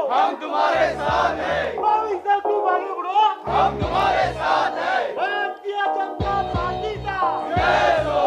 हम तुम्हारे साथ हैं। मोविन सर, तुम आगे बढ़ो, हम तुम्हारे साथ हैं। भारतीय जनता पार्टीचा जय हो।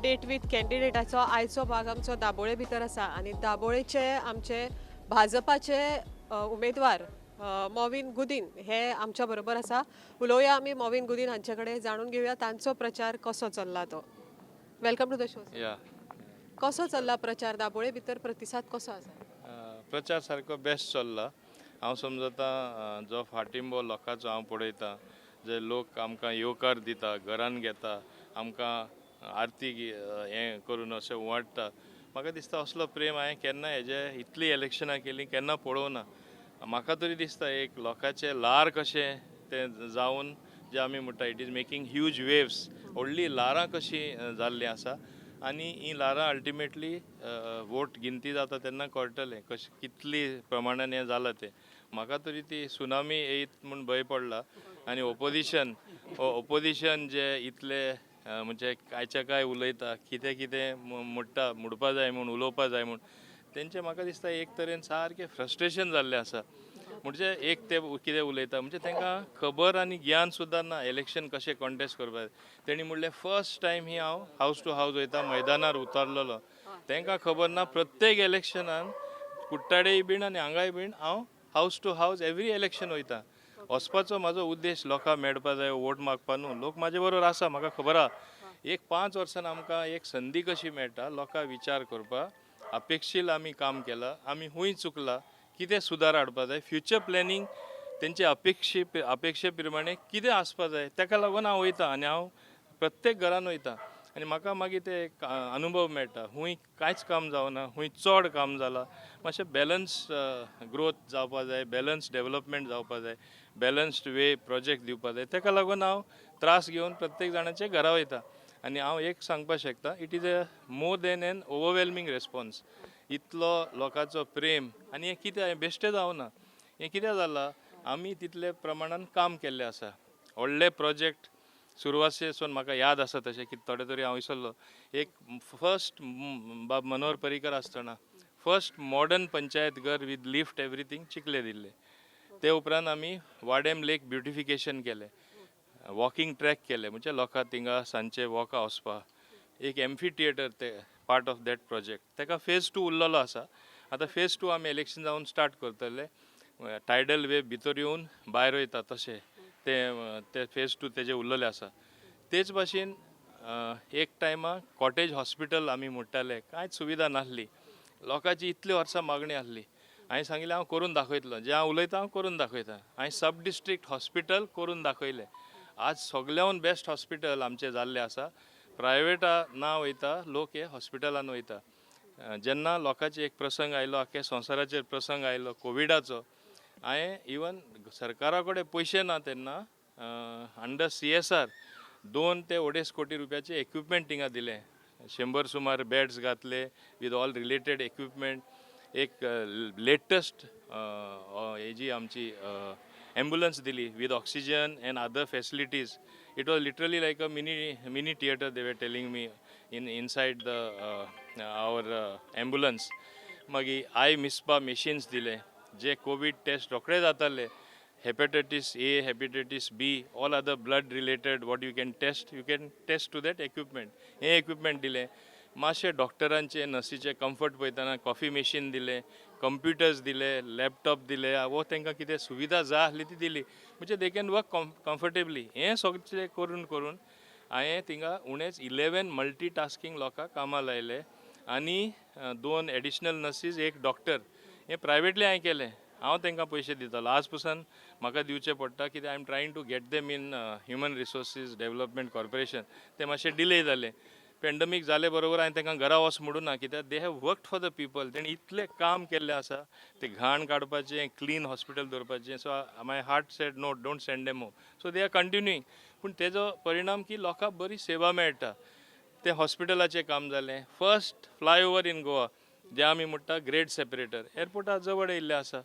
डेट विथ कॅन्डिडेटाचो आयचो भाग आमचो दाबोळे भितर आसा आनी दाबोळेचे आमचे भाजपाचे उमेदवार मॉविन गुदीन हे आमच्या बरोबर आसा. उलोवया आमी मॉविन गुदीन हांचे कडेन, जाणून घेवया तांचो प्रचार कसो चल्ला तो. Welcome to the show. या. कसो चल्ला प्रचार दाबोळे भितर, प्रतिसाद कसो आसा? प्रचार सारको बेस्ट चल्ला. हांव समजता जो फाटिंबो लोकांचो हांव पळयतां, जे लोक आमकां येवकार दिता, घरान घेता, आमकां आरती हें करून अशें उंवाळटा, म्हाका दिसता असलो प्रेम हांवें केन्ना हेजे इतलीं इलेक्शनां केलीं केन्ना पळोवना. म्हाका तरी दिसता एक लोकांचें ल्हार कशें तें जावन जें आमी म्हणटा, it is making huge waves, व्हडलीं ल्हारां कशीं जाल्लीं आसा आनी हीं ल्हारां अल्टिमेटली वोट गिनती जाता तेन्ना कळटलें कशें कितली प्रमाणान हें जालां तें. म्हाका तरी ती सुनामी येयत म्हूण भंय पडला. आनी ओपोजिशन जे इतले म्हणजे कायच्या काय उलयता, कितें कितें म्हणटा, म्हणपा जाय म्हूण, उलोवपा जाय म्हूण, तेंचें म्हाका दिसता एक तरेन सारकें फ्रस्ट्रेशन जाल्लें आसा. म्हणजे एक ते कितें उलयता म्हणजे तांकां खबर आनी ज्ञान सुद्दां ना इलेक्शन कशें कॉन्टेस्ट करपाक. तेणी म्हणलें फर्स्ट टायम ही हांव हावस टू हावस वयता, मैदानार उतारलेलो. तांकां खबर ना प्रत्येक इलेक्शनान कुट्टाडेय बीन आनी हांगाय बीन हांव house to house every election वयता. वचपाचो म्हाजो उद्देश लोकांक मेळपा जाय, वोट मागपा न्हू. लोक म्हाजे बरोबर आसा, म्हाका खबर आहा. एक 5 वर्सान आमकां एक संदी कशी मेळटा लोकां विचार करपाक. अपेक्षील आमी काम केलां, आमी खूंय चुकला, कितें सुदार हाडपा जाय, फ्युचर प्लॅनिंग तेंचे अपेक्षे प्रमाणे कितें आसपा जाय, ताका लागून हांव वयता आनी हांव प्रत्येक घरान वयता आनी म्हाका मागीर ते एक अनुभव मेळटा, खूंय कांयच काम जावना, खूंय चड काम जालां. मातशें बॅलन्स ग्रोथ जावपा जाय, बॅलन्स डेवलपमेंट जावपा जाय, बॅलन्स्ड वे प्रोजेक्ट दिवपा जाय. ताका लागून हांव त्रास घेवन प्रत्येक जाणाच्या घरा वयता आनी हांव एक सांगपाक शकता, it is a more than an overwhelming response. इतलो लोकांचो प्रेम आनी हें कितें, हें बेश्टें जावना. हें कितें जालां, आमी तितले प्रमाणान काम केल्लें आसा. व्हडले प्रोजेक्ट सुरवातेसून म्हाका याद आसा तशें की थोडे तरी हांव विसरलो. एक फर्स्ट बाब मनोहर पर्रीकर आसतना फर्स्ट मॉडर्न पंचायत घर विथ लिफ्ट एवरीथींग चिखले दिल्ले. ते उपरांत आमी वाडेम लेक ब्युटिफिकेशन केलें, वॉकिंग ट्रॅक केले, म्हणजे लोकां थिंगा सांजचे वॉका वचपाक. एक एम्फी थिएटर ते पार्ट ऑफ that project. ताका फेज टू उरलेलो आसा. आतां फेज टू आमी इलेक्शन जावन स्टार्ट करतले. टायडल वेव भितर येवन भायर वयता तशें ते ते फेज टू तेजे उरलेले आसा. तेच भाशेन एक टायमा कॉटेज हॉस्पिटल आमी म्हणटाले, कांयच सुविधा नासली, लोकांची इतली वर्सां मागणी आसली. हांवें सांगिल्लें हांव करून दाखयतलो, जें हांव उलयतां हांव करून दाखयता. हांवें सब डिस्ट्रिक्ट हॉस्पिटल करून दाखयलें. आज सगळ्याहून बेस्ट हॉस्पिटल आमचें जाल्लें आसा. प्रायवेटा ना वयता लोक, हे हॉस्पिटलान वयता. जेन्ना लोकांचे एक प्रसंग आयलो, आख्या संवसाराचेर प्रसंग आयलो कोविडाचो, हांवें इवन सरकारा कडेन पयशे ना तेन्ना अंडर सीएसआर 2 ते 2.5 कोटी रुपयाचे इक्विपमेंट थिंगा दिले. 100 सुमार बेड्स घातले विथ ऑल रिलेटेड इक्विपमेंट. एक लेटस्ट हेजी आमची एम्बुलन्स दिली with oxygen and other facilities. It was literally like a mini mini theatre, they were telling me, in inside the our ambulance. मागीर I मिस्पा मशीन्स दिले, जे Covid taste रोखडे जाताले. Hepatitis A, hepatitis B, all other blood related what you can test, you can test to that equipment. हें equipment दिलें. मातशें डॉक्टरांचे नर्सीचे comfort पळयतना coffee machine दिलें, computers दिले, लॅपटॉप दिले, वो तांकां कितें सुविधा जाय आसली ती दिली, म्हणजे they can work comfortably. हें सगळें करून करून हांवें थिंगा उणेच 11 मल्टी टास्कींग लोकांक कामां लायले आनी दोन एडिशनल नर्सीस, एक डॉक्टर. हें प्रायवेटली हांवें केलें. हांव तांकां पयशे दितालो. आज पसून म्हाका दिवचे पडटा कित्याक I am trying to get them in Human Resources Development Corporation. ते मातशें डिले जालें. पेंडमीक जाले बरोबर हांवें तांकां घरा वच म्हणूं ना, कित्याक they have worked for the people. तेणी इतलें काम केल्लें आसा, ते घाण काडपाचें, क्लीन हॉस्पिटल दवरपाचें. So my heart said no, don't send them home. So they are continuing. पूण तेजो परिणाम की लोकांक बरी सेवा मेळटा. तें हॉस्पिटलाचें काम जालें. फर्स्ट फ्लायओवर इन गोवा, जे आमी म्हणटा ग्रेड सेपरेटर, एअरपोर्टा जवळ येयल्लें आसा.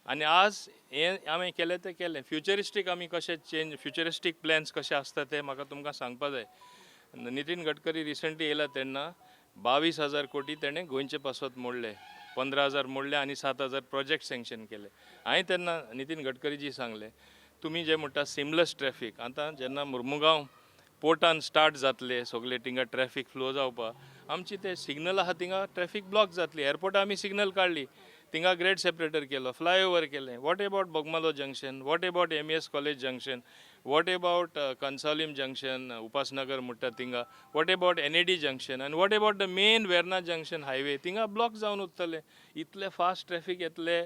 आनी आज हें आमी केलें तें केलें. फ्युचरिस्टीक आमी कशें चेंज, फ्युचरिस्टीक प्लॅन्स कशे आसता ते म्हाका तुमकां सांगपा जाय. नितीन गडकरी रिसंटली येयला तेन्ना 22,000 कोटी तेणें गोंयचे पासत मोडले, 15,000 मोडले आनी 7,000 प्रोजेक्ट सँक्शन केले. हांवें तेन्ना नितीन गडकरीजी सांगलें, तुमी जे म्हणटा सिमलस ट्रॅफीक, आतां जेन्ना मुर्मुगांव पोर्टान स्टार्ट जातले सगळे थिंगा ट्रॅफीक फ्लो जावपा, आमची ते सिग्नल आहा थिंगा ट्रॅफीक ब्लॉक जातली. एअरपोर्टा आमी सिग्नल काडली, थिंगा ग्रेड सेपरेटर केलो, फ्लायओवर केलें. What about Bogmalo junction? What about MES College junction? What about Cansaulim junction, Upasnagar म्हणटा थिंगा? What about NAD junction? आनी what about the main Verna junction highway? थिंगा ब्लॉक जावन उरतले. इतले फास्ट ट्रॅफीक येतले,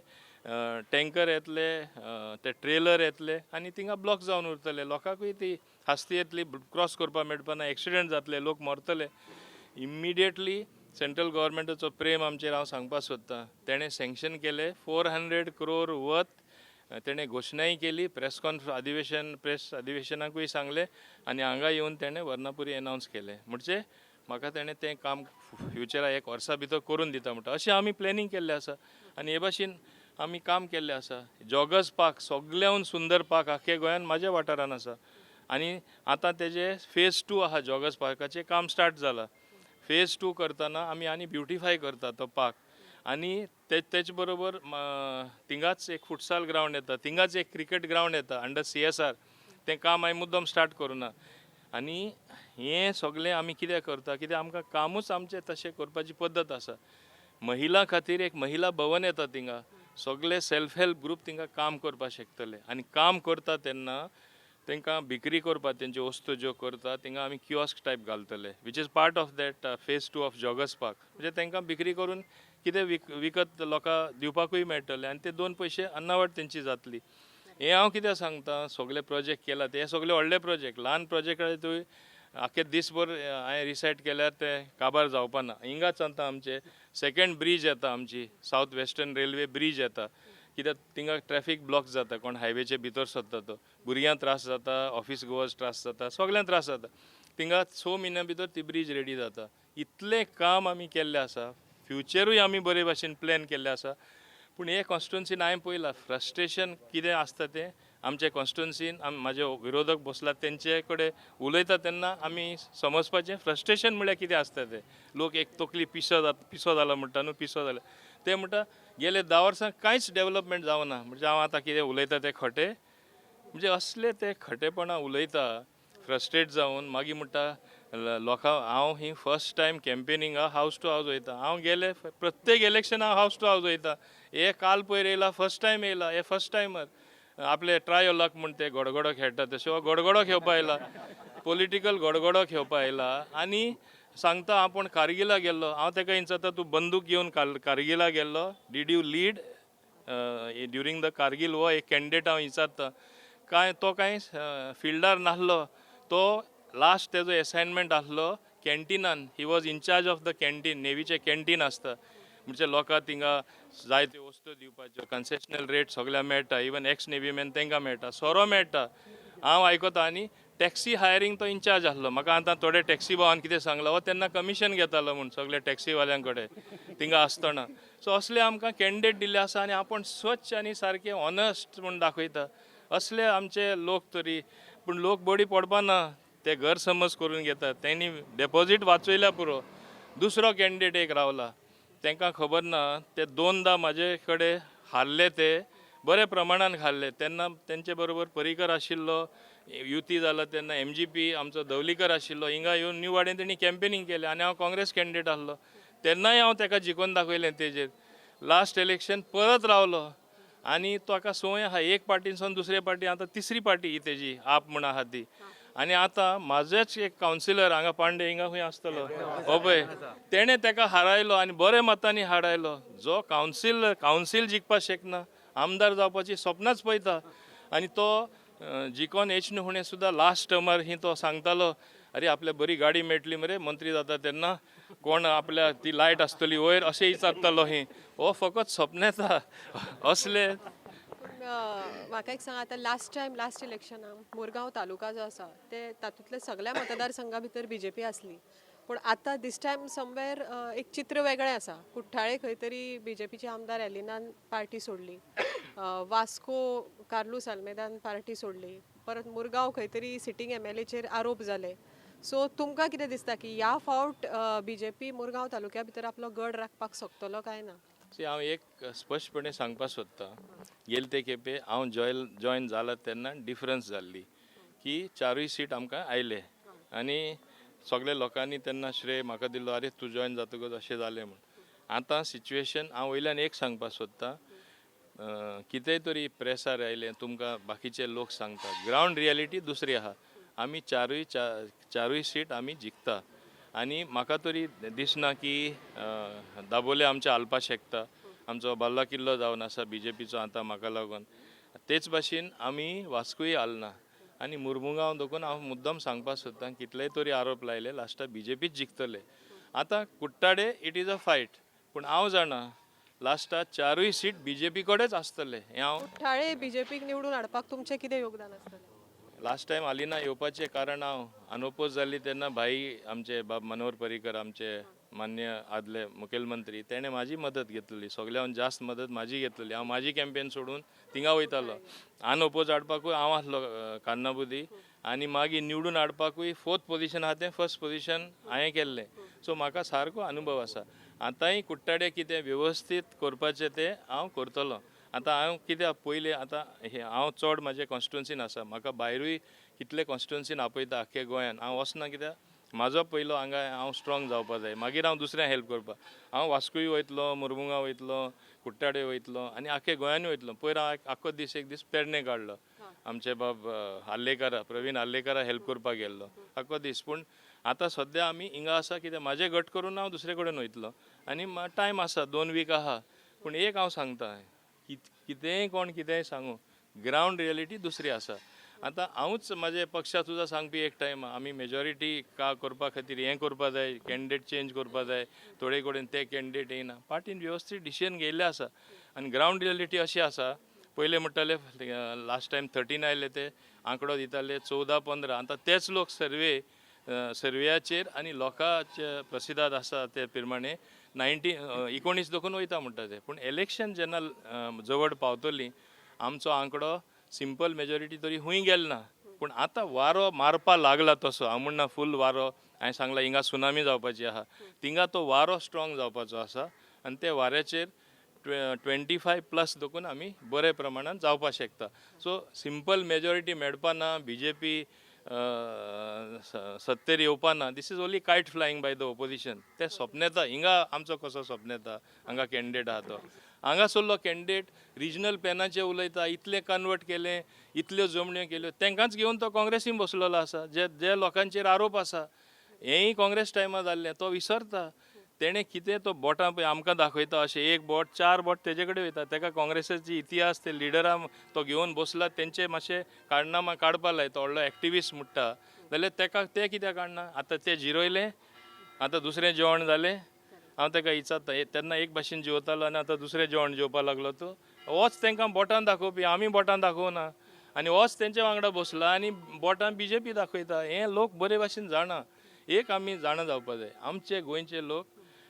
टँकर येतले, ते ट्रेलर येतले आनी थिंगा ब्लॉक जावन उरतले. लोकांकूय ती हास्ती येतली, क्रॉस करपाक मेळपाना, एक्सिडंट जातले, लोक मरतले. इमिडिएटली सेंट्रल गव्हर्मेंटाचो प्रेम आमचेर हांव सांगपाक सोदतां. तेणें सँक्शन केलें 400 क्रोर वर्थ. तेणें घोशणाय केली, प्रेस कॉन्फ अधिवेशन, प्रेस अधिवेशनाकूय सांगलें आनी हांगा येवन तेणें वर्णापुरी एनावन्स केलें. म्हणजे म्हाका तेणें तें काम फ्युचरा एक वर्सा भितर करून दिता म्हणटा. अशें आमी प्लॅनिंग केल्लें आसा आनी हे भाशेन आमी काम केल्लें आसा. जॉगर्स पार्क, सगळ्याहून सुंदर पार्क आख्खे गोंयान म्हाज्या वाठारान आसा आनी आतां तेजे फेज टू आहा. जॉगर्स पार्काचें काम स्टार्ट जालां. फेज टू करतना आमी आनी ब्युटिफाय करता तो पार्क आनी ते तेच बरोबर थिंगाच एक फुटसाल ग्रावंड येता, थिंगाच एक क्रिकेट ग्रावंड येता अंडर सीएसआर. तें काम हांवें मुद्दम स्टार्ट करूं ना. आनी हें सगळें आमी कित्याक करता? कित्याक आमकां कामूच आमचें तशें करपाची पद्दत आसा. महिला खातीर एक महिला भवन येता. थिंगा सगळे सेल्फ हेल्प ग्रूप थिंगा काम करपाक शकतले आनी काम करता तेन्ना तांकां विक्री करपाक तेंच्यो वस्तू ज्यो करता थिंगा आमी कियोस्क टायप घालतले, which is part of that phase two of Joggers Park. म्हणजे तांकां विक्री करून कितें विकत लोकां दिवपाकूय मेळटलें आनी ते दोन पयशे अन्नावाट तेंची जातली. हें हांव कित्याक सांगता, सगळे प्रोजेक्ट केला ते, हे सगळे व्हडले प्रोजेक्ट. ल्हान प्रोजेक्ट तुवें आख्खे दीसभर हांवें रिसायट केल्यार ते काबार जावपा ना. हिंगाच आतां आमचे सेकंड ब्रीज येता, आमची सावथ वेस्टर्न रेल्वे ब्रीज येता, कित्याक थिंगा ट्रॅफीक ब्लॉक जाता. कोण हायवेचे भितर सरता तो भुरग्यांक त्रास जाता, ऑफिस गोवर्स त्रास जाता, सगल्यांक त्रास जाता. थिंगा 6 म्हयन्या भितर ती ब्रीज रेडी जाता. इतलें काम आमी केल्लें आसा. फ्युचरूय आमी बरे भाशेन प्लॅन केल्लें आसा. पूण हे कॉन्स्टिट्युन्सीन हांवें पळयलां फ्रस्ट्रेशन कितें आसता तें. आमचे कॉन्स्टिट्युन्सीन म्हाजे विरोधक बसला तेंचे कडेन उलयता तेन्ना आमी समजपाचें फ्रस्ट्रेशन म्हळ्यार कितें आसता तें. लोक एक तकली पिसो जाता, पिसो जाला म्हणटा न्हू, पिसो जाला ते म्हणटा गेले 10 वर्सां कांयच डेवलपमेंट जावना. म्हणजे हांव आतां कितें उलयता तें खटें? म्हणजे असले ते खटेपणां उलयता फ्रस्ट्रेट जावन. मागीर म्हणटा लोकां, हांव ही फर्स्ट टायम कॅम्पेनिंगा हावस टू हावस वयता. हांव गेले प्रत्येक इलेक्शनाक हावस टू हावस वयता. हे काल पयर येयला, फर्स्ट टायम येयला. हे फर्स्ट टायमर आपले ट्राय लक म्हण ते गडगडो खेळटा तशें हो गडगडो खेळपा आयला, पॉलिटिकल गडगडो खेळपा आयला आनी सांगता आपूण कारगिला गेल्लो. हांव ताका विचारता, तूं बंदूक घेवन कारगिला गेल्लो? Did you lead during the Kargil? हो एक कॅन्डिडेट हांव विचारता. कांय तो कांय फिल्डार नासलो. तो लास्ट तेजो एसायनमेंट आसलो कॅन्टिनान. He was incharge of the canteen. नेवीचें canteen आसता, म्हणजे लोकांक थिंगा जायत्यो वस्तू दिवपाच्यो, कन्सेशनल रेट सगळ्यांक मेळटा, इवन एक्स नेवी मॅन तांकां मेळटा, सोरो मेळटा हांव आयकता. आनी टॅक्सी हायरींग तो इन्चार्ज आसलो. म्हाका आतां थोडे टॅक्सी भावान कितें सांगलां, हो तेन्ना कमिशन घेतालो म्हूण सगळे टॅक्सीवाल्यां कडेन थिंगा आसतना. सो असले आमकां कॅन्डिडेट दिल्ले आसा आनी आपूण स्वच्छ आनी सारके ऑनस्ट म्हूण दाखयता असले आमचे लोक तरी. पूण लोक बडी पडपा ना, ते गैरसमज करून घेतात. तेणी डेपोजीट वाचयल्या पुरो. दुसरो कॅन्डिडेट एक रावला, तांकां खबर ना ते दोनदा म्हाजे कडेन हारले, ते बरे प्रमाणान हारले. तेन्ना तेंचे बरोबर पर्रीकर आशिल्लो, युती जाला तेन्ना एमजीपी आमचो दवलीकर आशिल्लो. हिंगा येवन न्यू वाडेन तेणी कॅम्पेनींग केलें आनी हांव काँग्रेस कॅन्डिडेट आसलो तेन्नाय हांव ताका जिखोवन दाखयलें तेजेर. लास्ट इलेक्शन परत रावलो आनी ताका संवय आहा एक पार्टीनसून दुसरे पार्टी, आतां तिसरी पार्टी ही तेजी आप म्हूण आहा ती. आनी आतां म्हाजेच एक कावन्सिलर हांगा पांडे हिंगा खंय आसतलो हो पळय, तेणें ताका हारायलो आनी बरे मतांनी हारायलो. जो कावन्सील जिखपाक शकना, आमदार जावपाची सपनांच पळयता आनी तो जिकोन येच न्हू हुणें सुद्दां लास्ट टर्मार ही तो सांगतालो अरे आपल्या बरी गाडी मेळटली मरे मंत्री जाता तेन्ना, कोण आपल्या ती लायट आसतली वयर अशें विचारतालो. ही हो फकत सपनेता असले. पूण म्हाका एक सांग, आतां लास्ट टायम लास्ट इलेक्शनाक मुरगांव तालुका जो आसा ते तातूंतले सगळ्या मतदारसंघा भितर बीजेपी आसली, पूण आतां दीस टायम समवेर एक चित्र वेगळें आसा. कुठ्ठाळे खंय तरी बीजेपीचे आमदार एलिनान पार्टी सोडली, वास्को कार्लूस आल्मेदान पार्टी सोडली, परत मुरगांव खंय तरी सिटींग एमएलएचेर आरोप जाले. सो तुमकां कितें दिसता की ह्या फावट बीजेपी मुरगांव तालुक्या भितर आपलो गड राखपाक शकतलो काय ना? सी, हांव एक स्पश्टपणे सांगपाक सोदतां, गेले ते खेपे हांव जॉयन जाला तेन्ना डिफरन्स जाल्ली की चारूय सीट आमकां आयले आनी सगळे लोकांनी तेन्ना श्रेय म्हाका दिलो, अरे तूं जॉयन जातकच अशें जालें म्हूण. आतां सिच्युएशन हांव वयल्यान एक सांगपाक सोदतां, कितेंय तरी प्रेसार आयलें तुमकां बाकीचे लोक सांगता, ग्रावंड रियलिटी दुसरी आहा. आमी चारूय सीट आमी जिखता आनी म्हाका तरी दिसना की दाबोले आमचे हालपा शकता. आमचो बाल्ला किल्लो जावन आसा बीजेपीचो आतां म्हाका लागून. तेच भाशेन आमी वास्कोय हालना आनी मुर्मुगांव देखून हांव मुद्दम सांगपाक सोदतां, कितलेय तरी आरोप लायले लास्टाक बीजेपीच जिखतले. आतां कुट्टाडे it is a fight, पूण हांव जाणा लास्टाक चारूय सीट बीजेपी कडेच आसतले हें हांव. कुठ्ठाळे बीजेपीक निवडून हाडपाक तुमचें कितें योगदान आसतलें? लास्ट टायम आलिना येवपाचें कारण हांव अनओपोज जाल्ली तेन्ना भाई आमचे बाब मनोहर पर्रीकर आमचे मान्य आदले मुखेलमंत्री तेणें म्हाजी मदत घेतलेली, सगळ्यान जास्त मदत म्हाजी घेतलेली. हांव म्हाजी कॅम्पेन सोडून थिंगा वयतालो. अनओपोज हाडपाकूय हांव आसलो कान्नाबुदी आनी मागीर निवडून हाडपाकूय फोर्थ पोजिशन आहा तें फर्स्ट पोजिशन हांवें केल्लें. सो म्हाका सारको अनुभव आसा. आतांय कुट्टाडे कितें वेवस्थीत करपाचें तें हांव करतलो. आतां हांव कित्याक पयलीं आतां हें हांव चड म्हाजे कॉन्स्टिट्युन्सीन आसा, म्हाका भायरूय कितले कॉन्स्टिट्युन्सीन आपयता आख्खे गोंयान, हांव वचना कित्याक म्हाजो पयलो हांगा हांव स्ट्रॉंग जावपा जाय, मागीर हांव दुसऱ्यांक हेल्प करपाक. हांव वास्कोय वयतलो, मुरमुगांव वयतलो, कुट्टाडे वयतलो आनी आख्खे गोंयानूय वयतलो. पयर हांव आख्खो दीस एक दीस पेडणे काडलो, आमचे बाब आर्लेकारा प्रवीण आर्लेकारा हेल्प करपाक गेल्लो आख्खो दीस. पूण आतां सद्या आमी हिंगा आसा कित्याक म्हाजें घट करून हांव दुसरे कडेन वयतलो आनी टायम आसा 2 वीक आहा. पूण एक हांव सांगता, कितेंय कोण कितेंय सांगू, ग्रावंड रियलिटी दुसरी आसा. आतां हांवूच म्हाजे पक्षाक सुद्दां सांगपी एक टायम आमी मेजॉरिटी का करपा खातीर हें करपा जाय, कॅन्डिडेट चेंज करपा जाय, थोडे कडेन ते कॅन्डिडेट येयना. पार्टीन वेवस्थीत डिसिजन घेयल्लें आसा आनी ग्रावंड रियलिटी अशी आसा. पयलें म्हणटाले लास्ट टायम 13 आयले ते आंकडो दिताले 14-15, आतां तेच लोक सर्वेयाचेर आनी लोकांचे प्रसिदाद आसा ते प्रमाणे 19 देखून वयता म्हणटा ते. पूण इलेक्शन जेन्ना जवळ पावतली आमचो आंकडो सिंपल मेजॉरिटी तरी खूंय गेल ना. पूण आतां वारो मारपा लागला तसो हांव म्हणना फूल वारो, हांवें सांगलां हिंगा सुनामी जावपाची आहा, थिंगा तो वारो स्ट्रॉंग जावपाचो आसा आनी ते वाऱ्याचेर 25 प्लस देखून आमी बरे प्रमाणान जावपाक शकता. सो सिंपल मेजॉरिटी मेळपा ना, बीजेपी सत्तेर येवपा ना. This is only kite flying by the opposition. ते सपनेता हिंगा आमचो कसो सपनेता, हांगा कॅन्डिडेट आहा तो हांगासरलो कॅन्डिडेट रिजनल प्लॅनाचे उलयता, इतले कन्वर्ट केले, इतल्यो जमण्यो केल्यो, तांकांच घेवन तो काँग्रेसीन बसलेलो आसा. जे जे लोकांचेर आरोप आसा हेंय काँग्रेस टायमार जाल्लें तो विसरता. तेणें कितें तो बोटां पळय आमकां दाखयता, अशें एक बोट 4 बोट तेजे कडेन वयता. तेका काँग्रेसाची इतिहास ते लिडरां तो घेवन बसला तेंचे मातशे कारनामा काडपा लायता. व्हडलो एक्टिविस्ट म्हणटा जाल्यार तेका ते कित्याक काडना. आतां ते जिरयले, आतां दुसरें जेवण जालें. हांव तेका विचारता, तेन्ना एक भाशेन जेवतालो आनी आतां दुसरें जेवण जेवपाक लागलो तो. होच तेंकां बोटान दाखोवपी, आमी बोटान दाखोवना आनी होच तेंच्या वांगडा बसला आनी बोटान बीजेपी दाखयता. हें लोक बरे भाशेन जाणा. एक आमी जाणा जावपा जाय, आमचे गोंयचे लोक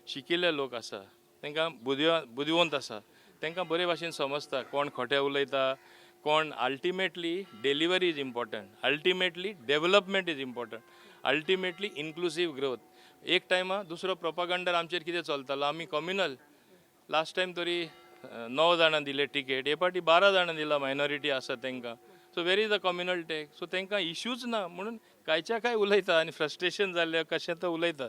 शिकिल्ले लोक आसा, तांकां बुदवंत आसा, तांकां बरे भाशेन समजता कोण खोटें उलयता कोण. Ultimately delivery is important, ultimately development is important, ultimately inclusive growth. एक टायमा दुसरो प्रोपागंडर आमचेर कितें चलतालो, आमी कम्युनल. लास्ट टायम तरी 9 जाणां दिले टिकेट, हे फावटी 12 जाणां दिला, मायनॉरिटी आसा तांकां. So where is the communal tag? So तांकां इश्यूच ना म्हणून कांयच्या काय उलयता आनी फ्रस्ट्रेशन जाल्लें कशें तो उलयता.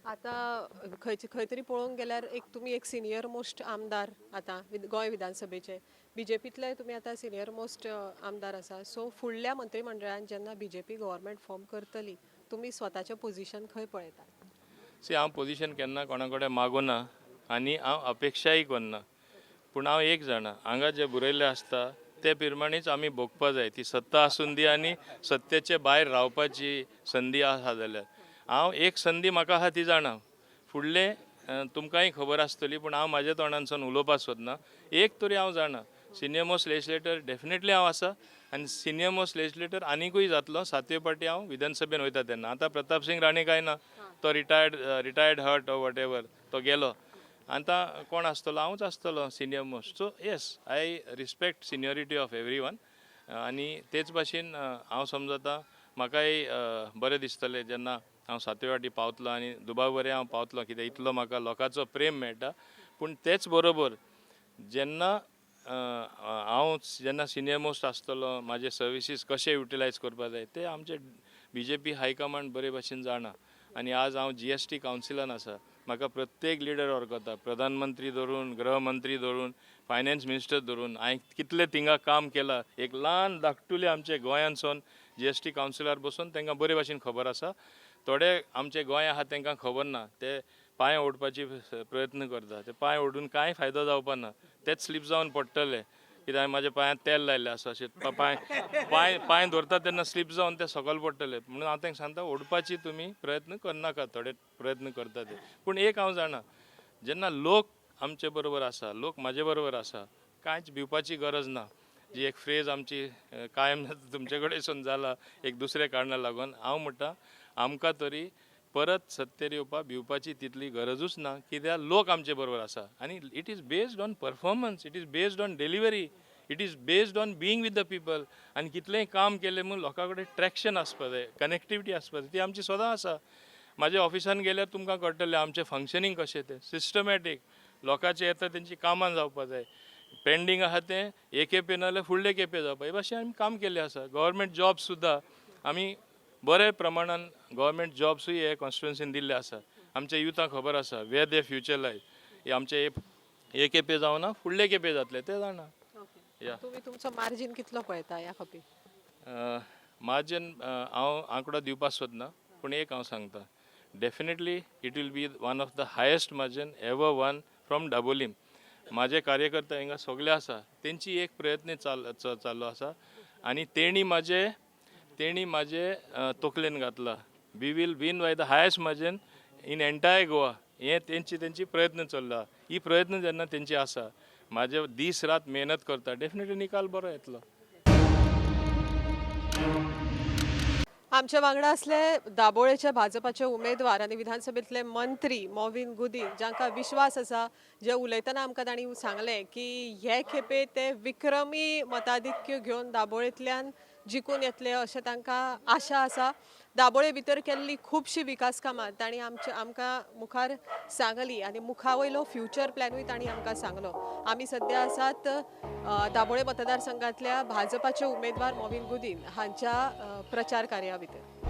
आतां खंय तरी पळोवंक गेल्यार एक तुमी एक सिनियर मोस्ट आमदार आतां गोंय विधानसभेचे, बीजेपींतले तुमी आतां सिनियर मोस्ट आमदार आसा. सो फुडल्या मंत्रीमंडळान जेन्ना बीजेपी गव्हर्मेंट फॉर्म करतली, तुमी स्वताचें पोजिशन खंय पळयता? सी, हांव पोजिशन केन्ना कोणा कडेन मागूना आनी हांव अपेक्षाय करना. पूण हांव एक जाणा, हांगा जे बरयल्लें आसता ते प्रमाणेच आमी भोगपा जाय. ती सत्ता आसून दी आनी सत्तेचे भायर रावपाची संदी आसा जाल्यार हांव एक संदी म्हाका आहा ती जाणा. फुडलें तुमकांय खबर आसतली, पूण हांव म्हाज्या तोंडानसून उलोवपाक सोदना. एक तरी हांव जाणा, सिनियर मोस्ट लेजिस्लेटर डेफिनेटली हांव आसा आनी सिनियर मोस्ट लेजिस्लेटर आनिकूय जातलो. सातवे पाटी हांव विधानसभेन वयता तेन्ना. आतां प्रताप सिंग राणे काय ना, तो retired hurt or whatever, तो गेलो. आतां कोण आसतलो? हांवूच आसतलो senior most. So yes, I respect seniority of everyone. आनी तेच भाशेन हांव समजता म्हाकाय बरें दिसतलें जेन्ना हांव सातवे वाटी पावतलो आनी दुबाव बरें हांव पावतलो, कित्याक इतलो म्हाका लोकांचो प्रेम मेळटा. पूण तेच बरोबर जेन्ना हांव जेन्ना सिनियर मोस्ट आसतलो, म्हाजे सर्विसीस कशे युटिलायज करपा जाय ते आमचे बीजेपी हायकमांड बरे भाशेन जाणा. आनी आज हांव जीएसटी कावन्सिलान आसा, म्हाका प्रत्येक लिडर वळखता, प्रधानमंत्री धरून, गृहमंत्री धरून, फायनान्स मिनिस्टर धरून. हांवें कितले थिंगा काम केलां, एक ल्हान धाकटुले आमचे गोंयांतसून जीएसटी कावन्सिलार बसून तांकां बरे भाशेन खबर आसा. थोडे आमचे गोंय आहा तांकां खबर ना, ते पांय ओडपाची प्रयत्न करता. ते पांय ओडून कांय फायदो जावपा ना, तेच स्लीप जावन पडटले. कित्याक म्हाज्या पांयांत तेल लायल्लें आसा, अशें पांय पांय पांय धरता तेन्ना स्लीप जावन ते सकयल पडटले. म्हणून हांव तांकां सांगता, ओडपाची तुमी प्रयत्न करनाका, थोडे प्रयत्न करता ते. पूण एक हांव जाणा, जेन्ना लोक आमचे बरोबर आसा, लोक म्हाजे बरोबर आसा, कांयच भिवपाची गरज ना. जी एक फ्रेज आमची कायम तुमचे कडेन जाला एक दुसऱ्या कारणाक लागून, हांव म्हणटा आमकां तरी परत सत्तेर येवपाक भिवपाची तितली गरजूच ना, कित्याक लोक आमचे बरोबर आसा. आनी it is based on performance, it is based on delivery, it is based on being with the people. आनी कितलेंय काम केलें म्हूण लोकां कडेन ट्रॅक्शन आसपा जाय, कनेक्टिविटी आसपा जाय, ती आमची सदां आसा. म्हाज्या ऑफिसान गेल्यार तुमकां कळटलें आमचें फंक्शनींग कशें तें, सिस्टमॅटीक. लोकांचें येता तेंची कामां जावपा जाय, पेंडींग आहा तें एक खेपे नाजाल्यार फुडले खेपे जावपा, हे भाशेन आमी काम केल्लें आसा. गव्हर्मेंट जॉब सुद्दां आमी बरे प्रमाणान गव्हर्मेंट जॉब्सूय हे कॉन्स्टिट्युन्सीन दिल्ले आसा. आमच्या युथाक खबर आसा वेर there future लायज. हे आमचे हे खेपे जावना, फुडले खेपे जातले ते जाणा. या. तुमी तुमचो मार्जीन कितलो पळयता ह्या खपी? मार्जीन हांव आंकडो दिवपाक सोदना, पूण एक हांव सांगता, definitely it will be one of the highest margin ever won from Dabolim. म्हाजे कार्यकर्ते हिंगा सगळे आसा, तेंची एक प्रयत्न चालू आसा आनी तेणी म्हाजे तकलेन घातला, we will win by the highest margin in entire Goa. हे तेंची तेंची प्रयत्न चल्ला. ही प्रयत्न जेन्ना तेंची आसा, म्हाजे दीस रात मेहनत करता, डेफिनेटली निकाल बरो येतलो. आमच्या वांगडा असले दाबोळेचे भाजपाचे उमेदवार आनी विधानसभेतले मंत्री मॉविन गुदीन, जांकां विश्वास आसा, जे उलयतना आमकां तांणी सांगलें की हे खेपे ते विक्रमी मताधिक्य घेवन दाबोळेंतल्यान जिखून येतले अशें तांकां आशा आसा. दाबोळे भितर केल्ली खुबशीं विकास कामां तांणी आमकां मुखार सांगली आनी मुखा वयलो फ्युचर प्लॅनूय तांणी आमकां सांगलो. आमी सद्या आसात दाबोळे मतदारसंघातल्या भाजपाचे उमेदवार मॉविन गुदीन हांच्या प्रचार कार्या भितर.